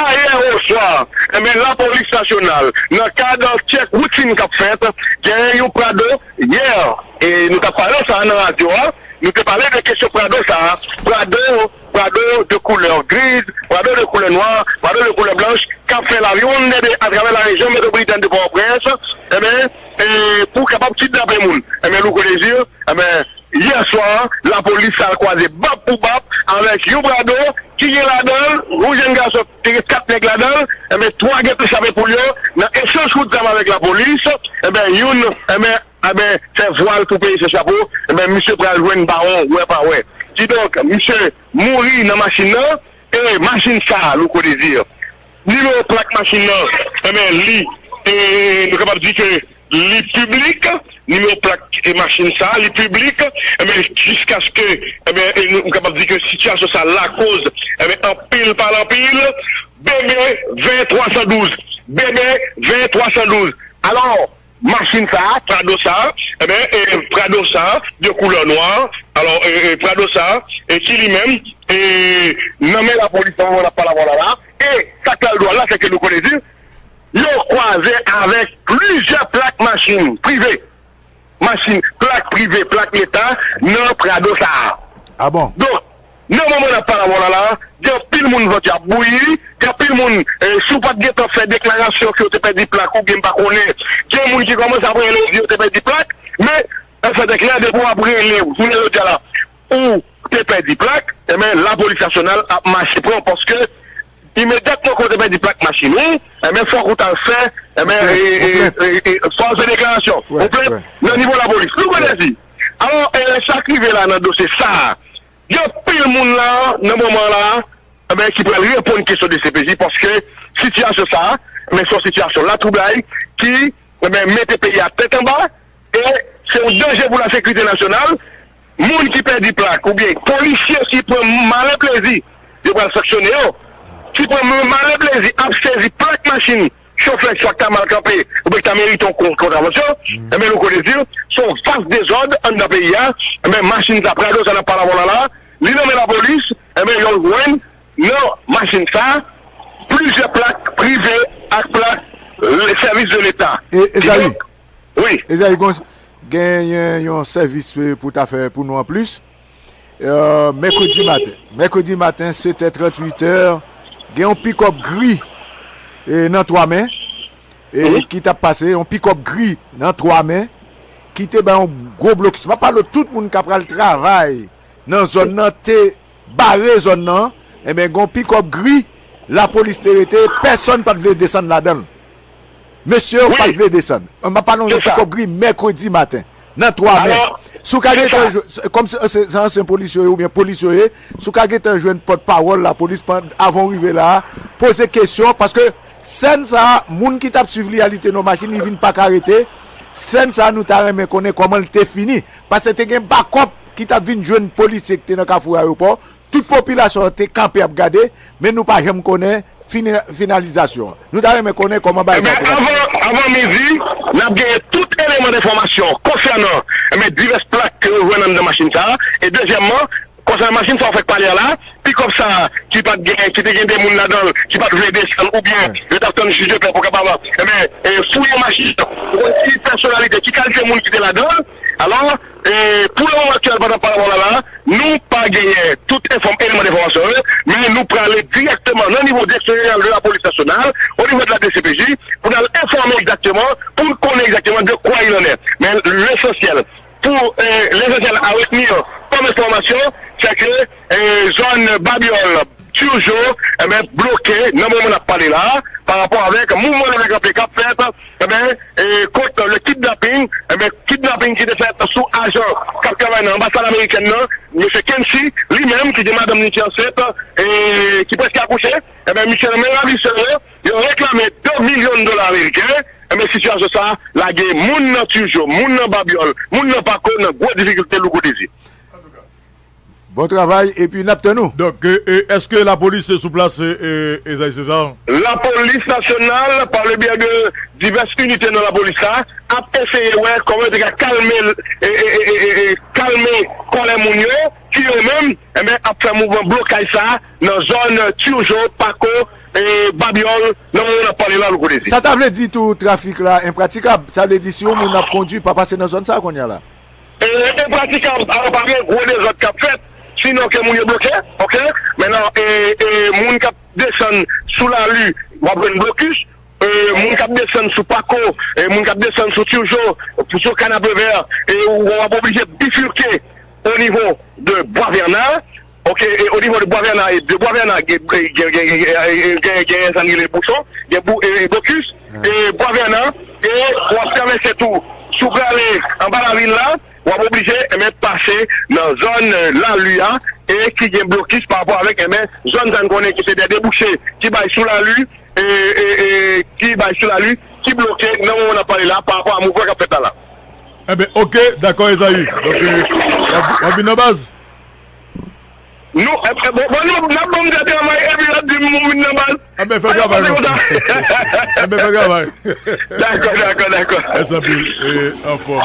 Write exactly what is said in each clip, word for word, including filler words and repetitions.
ayè oswa, enben, lapolis nasyonal, nan kad tchèk woutin k ap fèt, genyen yon Prado, yè, e nou t ap pale sa nan radyo a, nou te pale de kesyon Prado sa, Prado, Prado de koulè griz, Prado de koulè nwa, Prado de koulè blanch, k ap fè la ronde de, atravè la rejyon metwopolitèn de Pòtoprens, enben, e pou kapab kidnape moun. Enben, Louko Désir, enben, yè swa, lapolis al kwaze bab pou bab avèk yon Prado ki gen ladan l yon jèn gason ki te gen kat nèg ladan l, enben, twa gentan chape poul yo nan echanj kout zam avèk lapolis, enben, youn, enben, enben, fè vwal pou peye se chapo, enben, misye pral jwenn bawon, wè pa wè. Kidonk, misye mouri nan machin nan, e machin sa, Louko Désir, nimewo plak machin nan, enben, li, e nou kapab di ke li piblik, nimewo plak e machin sa, li piblik, enben, jiskaske, enben, e nou, m kapab di ke sitiyasyon sa lakoz, enben, anpil pale anpil, B B ven twa san douz, B B ven twa san douz. Alò, machin sa, Prado sa, enben, e Prado sa, de koulè nwa, alò, e, e Prado sa, e ki li menm, e nan men lapolis nan moman n ap pale avè w la, la, e sa k pral dwòl la, se ke Louko Désir, yo kwaze avèk plizyè plak machin prive. Machin, plak prive, plak leta nan Prado sa a. Ah bon? Donk, nan moman n ap pale avè w la, la, gen anpil moun vant yo ap bouyi, gen anpil moun, eh, si w pa t gentan fè deklarasyon ke w te pèdi plak oubyen m pa konnen, gen moun ki kòmanse ap rele w di yo te pèdi plak, men, an fèt e klè, depi w ap rele, jounen jodi a la, ou te pèdi plak, enben, lapolis nasyonal ap mache pran w, paske imedyatman ke w te pèdi plak machin ou, enben, fòk ou t al fè, enben, e, e, e, e, fòk w fè deklarasyon, ou plent nan nivo lapolis. Nou konnen di. Alò, e, sa k rive la nan dosye sa a, gen anpil moun la, nan moman la, enben, ki pral reponn kesyon D C P J, paske sitiyasyon sa a, enben, se yon sitiyasyon latwoublay ki, enben, mete peyi a tèt anba, e se yon danje pou lasekirite nasyonal. Moun ki pèdi plak oubyen polisye ki pran malen plezi, yo pral sanksyone yo. Ki pran malen plezi ap sezi plak machin chofè swa k ta mal kanpe oubyen k ta merite yon kon-, kontravansyon, enben, nou konnen di, se yon vas dezòd anndan peyi a. Enben, machin sa, Prado sa n ap pale avè w la, la, li nan men lapolis, enben, yo jwenn nan machin sa, plizyè plak prive ak plak, eh, sèvis de leta. E, Ezayi, wi. Ezayi, gon-, genyen yon sèvis, eh, pou ta fè pou nou anplis. Eh, mèkredi maten. Mèkredi maten, sèt è tranntuit è, gen yon pikòp gri, eh, nan Twamen, eh, ki t ap pase, yon pikòp gri nan Twamen, ki te bay yon gwo blokis. M ap pale w tout moun k ap pral travay nan zòn nan te bare zòn nan, enben, gen yon pikòp gri, lapolis te rete, pèsonn pa t vle desann ladan l. Mesye yo pa t vle desann. M ap pale yon pikòp gri mèkredi maten, nan Twamen. Si w ka gentan jwenn, kòm se, se, se ansyen polis yo ye oubyen polis yo ye, si w ka gentan jwenn pòtpawòl lapolis, pandan, avan w rive la a, poze kesyon, paske sèn sa a, moun ki t ap swiv li a, li te nan machin, li vin pa ka rete. Sèn sa a, nou ta renmen konnen kòman l te fini. Paske te gen bakòp ki t ap vin jwenn polisye ki te nan Kafou Ayewopò. Tout popilasyon an te kanpe ap gade, men nou pa janm konnen fini-, finalizasyon an. Nou ta renmen konnen kòman bagay sa te pase. Enben, avan, avan midi, n ap genyen tout eleman enfòmasyon konsènan, enben, divès plak ke yo jwenn anndan machin sa a. E dezyèmman, konsènan machin sa w fèk pale a la, pikòp sa a ki pa t gen, ki te gen de moun ladan l, ki pa t vle desann, oubyen yo t ap tann jij de pè pou kapab, enben, e, fouye machin nan, pou konn ki pèsonalite, ki kalite moun ki te ladan l. Alò, e, pou le moman aktyèl, pandan n ap pale avè w la, la, nou pa genyen tout enfòm-, eleman enfòmasyon yo, men nou prale dirèkteman nan nivo Direksyon Jeneral de la Polis Nasyonal, o nivo de la D C P J, pou n al enfòme egzakteman, pou n konnen egzakteman de quoi il en est. Men lesansyèl, pou, e, lesansyèl a retenir comme information, c'est que, e, zòn Babyòl, Turgeau, enben, bloke nan moman n ap pale la, pa rapò avèk mouvman leve kanpe k ap fèt, enben, e, kont le kidnapping, enben, kidnapping ki te fèt sou ajan k ap travay nan anbasad amerikèn nan, mesye Kency, li menm, ki gen madanm li ki ansent, e, ki prèske akouche, enben, misye nan men ravisè yo, yo reklame de milyon dola ameriken, enben, sitiyasyon sa a lage moun nan Turgeau, moun nan Babyòl, moun nan Pako nan gwo difikilte, Louko Désir. Bon travay, epi n ap tann ou. Donk, e, e, èske lapolis sou plas, e, e, Esaïe César? Lapolis nasyonal, par le biais de divès inite nan lapolis la, ap eseye wè kòman yo te ka kalme, e, e, e, e, e, e, kalme kòlè moun yo, ki yo menm, enben, ap fè mouvman blokaj sa a nan zòn Turgeau, Pako, e, Babyòl, nan moman n ap pale la, Louko Dezi. Sa ta vle di tou trafik la enpratikab. Sa vle di si yon moun ap kondui, pa pase nan zòn sa a kounye a la. E, enpratikab, alò pa gen gwo dezòd k ap fèt, sinon ke moun yo bloke, oke? Mentnan, e, e, moun k ap desann sou Lali, w ap jwenn blokis. E, moun k ap desann sou Pako, e, moun k ap desann sou Turgeau, sou Kanapevè, e, w ap oblije bifike o nivo de Bwa Vèna, oke, e, o nivo de Bwa Vèna, e, de Bwa Vèna, gen, gen, gen, gen, gen, gen, gen, gen sa n rele bouchon, gen bou-, e, e, blokis, e, Bwa Vèna, e, w ap travèse tou, si w prale anba lavil la, w ap oblije, enben, pase nan zòn, e, Lali a, e ki gen blokis pa rapò avèk, enben, zòn sa n konnen ki se de debouche ki bay sou Lali, e, e, e, ki bay sou Lali, ki bloke nan moman n ap pale la pa rapò a mouvman k ap fèt la la. Enben, oke, dakò, Ezayi. Donk, e, w ap, w ap vin nan baz? Nou, e, e, bon, bon, nou, n ap ban m de travay, epi l ap di m moun nan baz. Enben, fè travay nou. Enben, fè travay. Dakò, dakò, dakò. Mèsi anpil, e, anfòm.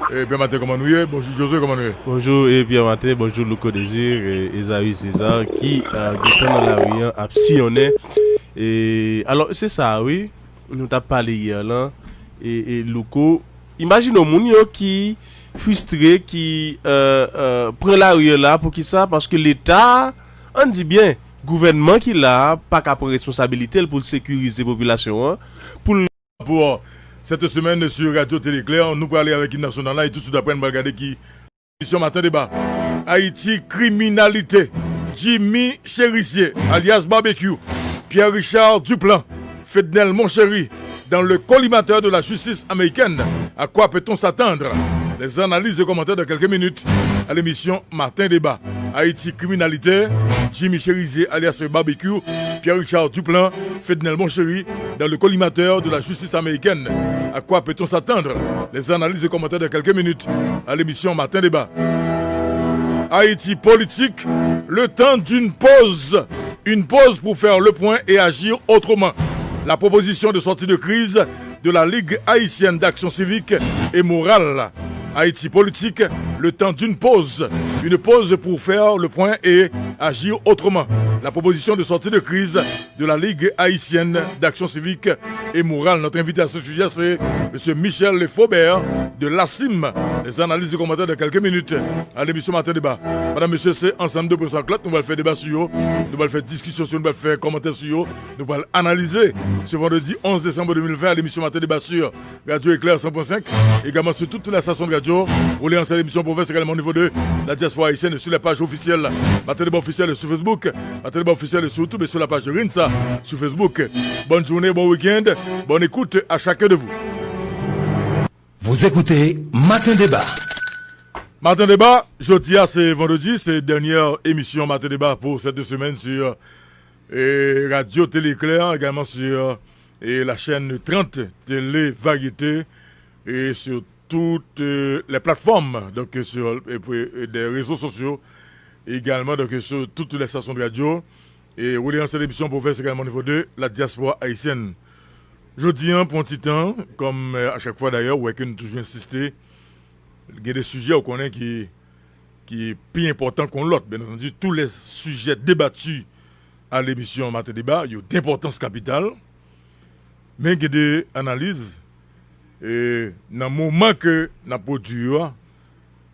E, Pierre Martin, kòman nou ye? Bonjou, Josué, kòman nou ye? Bonjou, e, Pierre Martin, bonjou, Louko Désir, e, Ezayi César, ki, e, gentan nan lari an, ap siyonnen. E, alò, se sa, wi. Nou t ap pale yè lan, e, e Louko, imajine w moun yo ki fristre, ki, e, e, pran lari an la, poukisa? Paske Leta, ann di byen, gouvènman ki la a, pa ka pran responsabilite l pou l sekirize popilasyon an, pou l Pour cette semaine sur Radio Télé Éclair, nou prale avèk im nasyonal la, e toutswit apre, nou pral gade ki Émission Matin Débat. Haïti, criminalité. Jimmy Chérizier, alias Barbecue, Pierre Richard Duplan, Fednel Monchéry, dans le collimateur de la justice américaine. À quoi peut-on s'attendre? Les analyses et commentaires dans quelques minutes à l'émission Matin Débat. Haïti, criminalité. Jimmy Chérizier, alias Barbecue, Pierre Richard Duplan, Fednel Monchéry, dans le collimateur de la justice américaine. À quoi peut-on s'attendre? Les analyses et commentaires dans quelques minutes à l'émission Matin Débat. Haïti politique, le temps d'une pause. Une pause pour faire le point et agir autrement. La proposition de sortie de crise de la Ligue haïtienne d'action civique et morale. Haïti politique, le temps d'une pause. Une pause pour faire le point et agir autrement. La proposition de sortie de crise de la Ligue haïtienne d'action civique et morale. Notre invité à ce sujet, c'est Monsieur Michel Faubert de l'ACIM. Les analyses et commentaires dans quelques minutes à l'émission Matin Débat. Madame, mesye, se ansanm de pwen san klòt, nou pral fè deba sou yo, nou pral fè diskisyon sou yo, nou pral fè kòmantè sou yo, nou pral analize ce vendredi onze décembre deux mille vingt à l'émission Matin Débat sur Radio Éclair cent point cinq, également sur toutes les stations de radio. Vous pouvez lancer l'émission Province également au niveau de la diaspora haïtienne sur la page officielle Matin Débat officielle sur Facebook, Matin Débat officielle sur YouTube et sur la page Rinsa sur Facebook. Bonne journée, bon week-end, bonne écoute à chacun de vous. Vous écoutez Matin Débat. Matin Débat, jodi a se vandredi, se dènyè emisyon Matin Débat pou sèt semèn sur, e, Radio Télé Éclair, également sur, e, la chaîne trente Télé Variété et sur toutes, e, les plateformes, donc, e, sur, e, pou, e, des réseaux sociaux, également, donc, e, sur toutes les stations de radio. E ou lè lansè emisyon Province également au niveau de la diaspora haïtienne. Jodi a, pou yon ti tan, kòm, e, a chak fwa dayè, ou wè ke nou toujou ensiste, gen de sijè ou konnen ki, ki pi enpòtan ke yon lòt. Bien entendu, tous les sujets débattus à l'émission Matin Débat, yo d'importance capitale. Men gen de analiz, e, nan moman ke n ap pwodui yo a,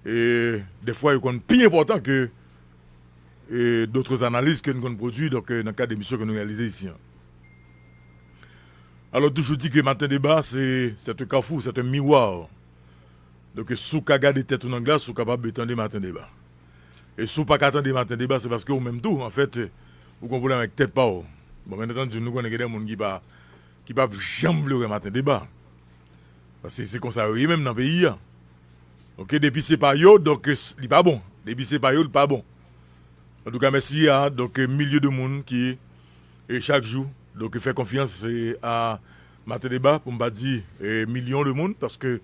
e, dèfwa yo konn pi enpòtan ke, e, d'autres analyses ke nou konn pwodui, donk, e, nan kad emisyon ke nou reyalize isi an. Alò, toujou di ke Matin Débat, se, c'est un carrefour, c'est un miroir. Donk, si w ka gade tèt ou nan glas, ou kapab tande Matin Débat. E si w pa ka tande Matin Débat, se paske ou menm tou, anfèt, ou gen yon pwoblèm avèk tèt pa w. Bon, bien entendu, nou konnen gen de moun ki pa, ki p ap janm vle wè Matin Débat. Paske se konsa yo ye menm nan peyi a. Oke, depi se pa yo, donk, s-, li pa bon. Depi se pa yo, li pa bon. Antouka, mèsi a, donk, milye de moun ki, e, chak jou, donk, fè konfyans, e, a Matin Débat, pou m pa di, e, milyon de moun, paske,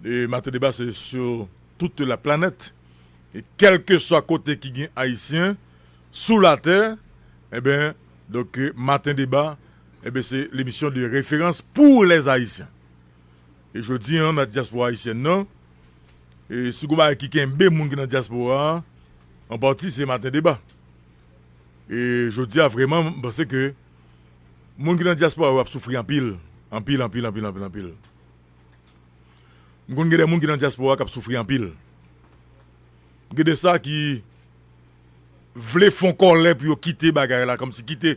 e, Matin Débat, se sur toute la planète. E kèlkeswa kote ki gen Ayisyen sou latè, enben, donk, e, Matin Débat, enben, se l'émission de référence pour les Haïtiens. E jodi a, nan dyaspora ayisyèn nan, e si gon bagay ki kenbe moun ki nan dyaspora a, an pati, se Matin Débat. E jodi a, vrèman, m panse ke, Moun ki nan dyaspora yo ap soufri anpil. Anpil, anpil, anpil, anpil, anpil. M konn gen de moun ki nan dyaspora k ap soufri anpil. Gen de sa ki vle fè yon kòlè pou yo kite bagay la, kòmsi kite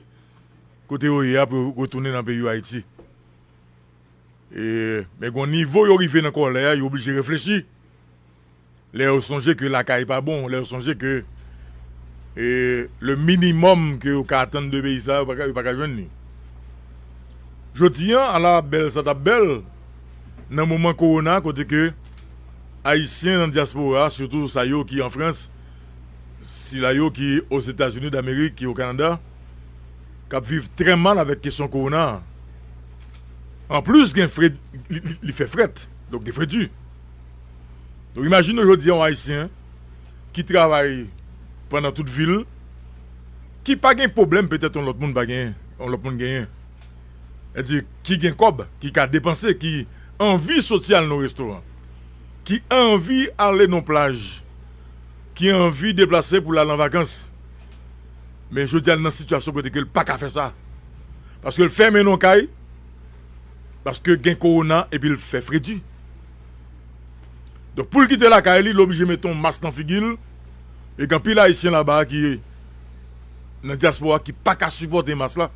kote yo ye a pou yo retounen nan peyi yo, Ayiti. E, men gen yon nivo yo rive nan kòlè a, yo oblije reflechi. Lè yo sonje ke lakay pa bon, lè yo sonje ke, e, le minimòm ke yo ka atann de peyi sa, yo pa ka, yo pa ka jwenn li. Jodi a, ala bèl sa t ap bèl, nan moman kowona, kote ke Ayisyen nan dyaspora, sitou sa yo ki an Frans, sila yo ki Ozetazini Damerik, ki o Kanada, k ap viv trè mal avèk kesyon kowona a. Anplis, gen fre, li, li, li fè frèt, donk gen fredi. Donk, imajine w jodi a yon Ayisyen ki travay pandan tout vi l, ki pa gen pwoblèm petèt yon lòt moun pa genyen, yon lòt moun genyen. Sètadi, ki gen kòb, ki ka depanse, ki anvi soti al nan yon restoran, ki anvi ale nan yon plaj, ki anvi deplase pou l al an vakans. Men jodi a, l nan sitiyasyon kote ke l pa ka fè sa. Paske l fèmen nan yon kay, paske gen kowona epi l fè fredi. Donk, pou l kite lakay li, l oblije mete yon mas nan figi l. E gen anpil Ayisyen laba ki nan dyaspora ki pa ka sipòte mas la.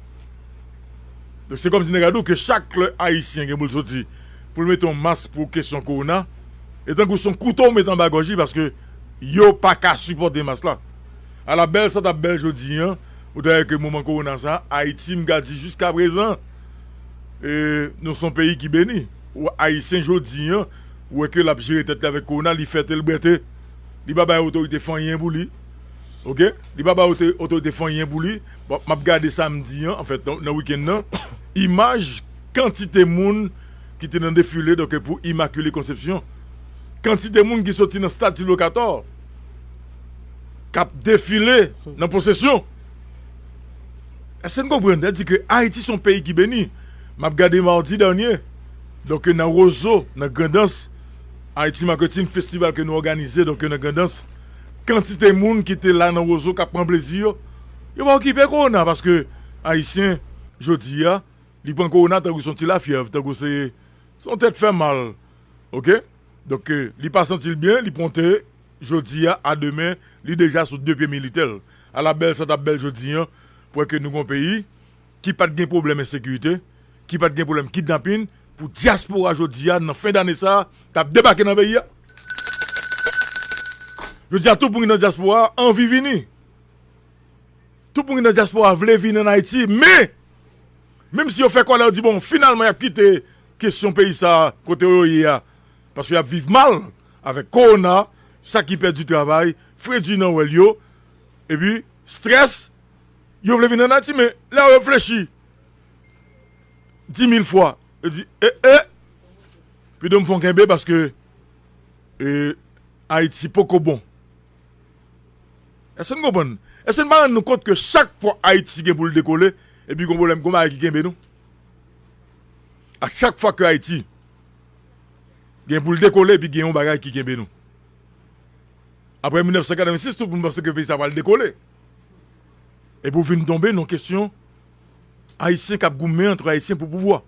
Donk, se kòmsi nèg la di w ke chak lè Ayisyen gen pou l soti pou l mete yon mas pou kesyon kowona, e tankou se yon kouto w mete anba gòj li, paske yo pa ka sipòte mas la. Ala bèl sa t ap bèl jodi a, ou ta wè ke moman kowona sa, Ayiti, m ka di jiskaprezan, e, nou se yon peyi ki beni. Ou Ayisyen jodi a, ou wè ke l ap jere tèt li avèk kowona, li fè telbrète. Li pa bay otorite fè anyen pou li. Oke? Li pa bay ote-, otorite fè anyen pou li. Bon, m ap gade samdi a, anfèt, nan, nan wikenn nan, imaj kantite moun ki te nan defile, donk, pou Imakile Konsepsyon. Kantite moun ki soti nan Stad Silvyo Katò k ap defile nan pwosesyon. Èske n konprann? Sa di ke Ayiti se yon peyi ki beni. M ap gade madi dènye. Donk, nan Wozo, nan Grandans, Haiti Marketing Festival ke nou òganize, donk, nan Grandans, kantite moun ki te la nan Wozo k ap pran plezi yo, yo pa okipe kowona, paske Ayisyen, jodi a, li pran kowona tankou se yon ti lafyèv, tankou se, se yon tèt fè mal. Oke? Donk, eh, li pa santi l byen, li pran yon te, jodi a, a demen, li deja sou de pye militè l. Ala bèl sa t ap bèl jodi a, pou wè ke nou gen yon peyi ki pa t gen pwoblèm ensekirite, ki pa t gen pwoblèm kidnapin, pou dyaspora jodi a, nan fen dane sa, t ap debake nan peyi a. Jodi a, tout moun ki nan dyaspora anvi vini. Tout moun ki nan dyaspora vle vin ann Ayiti, men, menm si yo fè kòlè, yo di, bon, finalman, y ap kite kesyon peyi sa a, kote yo ye a, paske y ap viv mal avèk kowona, sa ki pèdi travay, fredi nan wèl yo, epi, strès, yo vle vin ann Ayiti, men lè yo reflechi di mil fwa, yo di, e, e, pito m fè yon kenbe paske, e, Ayiti poko bon. Èske n konprann? Èske n pa rann nou kont ke chak fwa Ayiti gen pou l dekole, epi gon pwoblèm, gon bagay ki kenbe nou? A chak fwa ke Ayiti gen pou l dekole, epi gen yon bagay ki kenbe nou. Apre mil nèf san katrevensis, tout moun panse ke peyi sa pral dekole. Epi w vin tonbe nan kesyon Ayisyen k ap goumen ant Ayisyen pou pouvwa.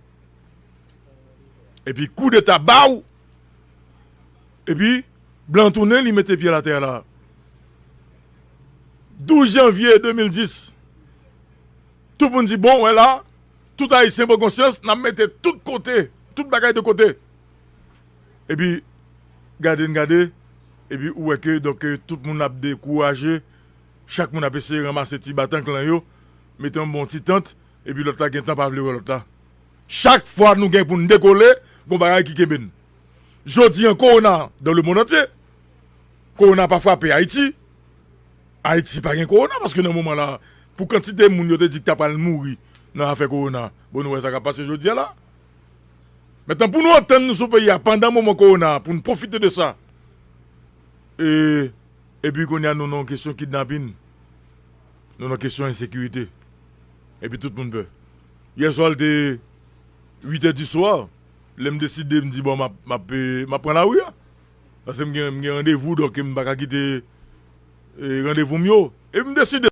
Epi koudeta ba w, epi blan tounen, li mete pye l atè la. Douz janvye de mil dis, tout moun di, bon, wè la, tout Ayisyen pran konsyans, n ap mete tout kote, tout bagay de kote. Epi, gade n gade, epi ou wè ke, donk, eh, tout moun ap dekouraje, chak moun ap eseye ranmase ti batank lan yo, mete yon bon ti tant, epi lòt la gentan pa vle wè lòt la. Chak fwa nou gen pou n dekole, gon bagay ki kenbe n. Jodi a, kowona dans le monde entier. Kowona pa frape Ayiti. Ayiti pa gen kowona, paske nan moman la, pou kantite moun yo te di ki ta pral mouri nan afè kowona, bon, nou wè sa k ap pase jodi a la. Mentnan, pou nou antann nou sou peyi a pandan moman kowona, pou n pwofite de sa. E, epi kounye a, nou nan yon kesyon kidnapin. Nou nan kesyon ensekirite. Epi tout moun pè. Yè swa, l te uit è di swa. Lè m deside, m di, bon, m ap, m ap, eh, m ap pran lari a. Paske m gen, m gen randevou, donk m pa ka kite, eh, randevou m yo. Epi m deside,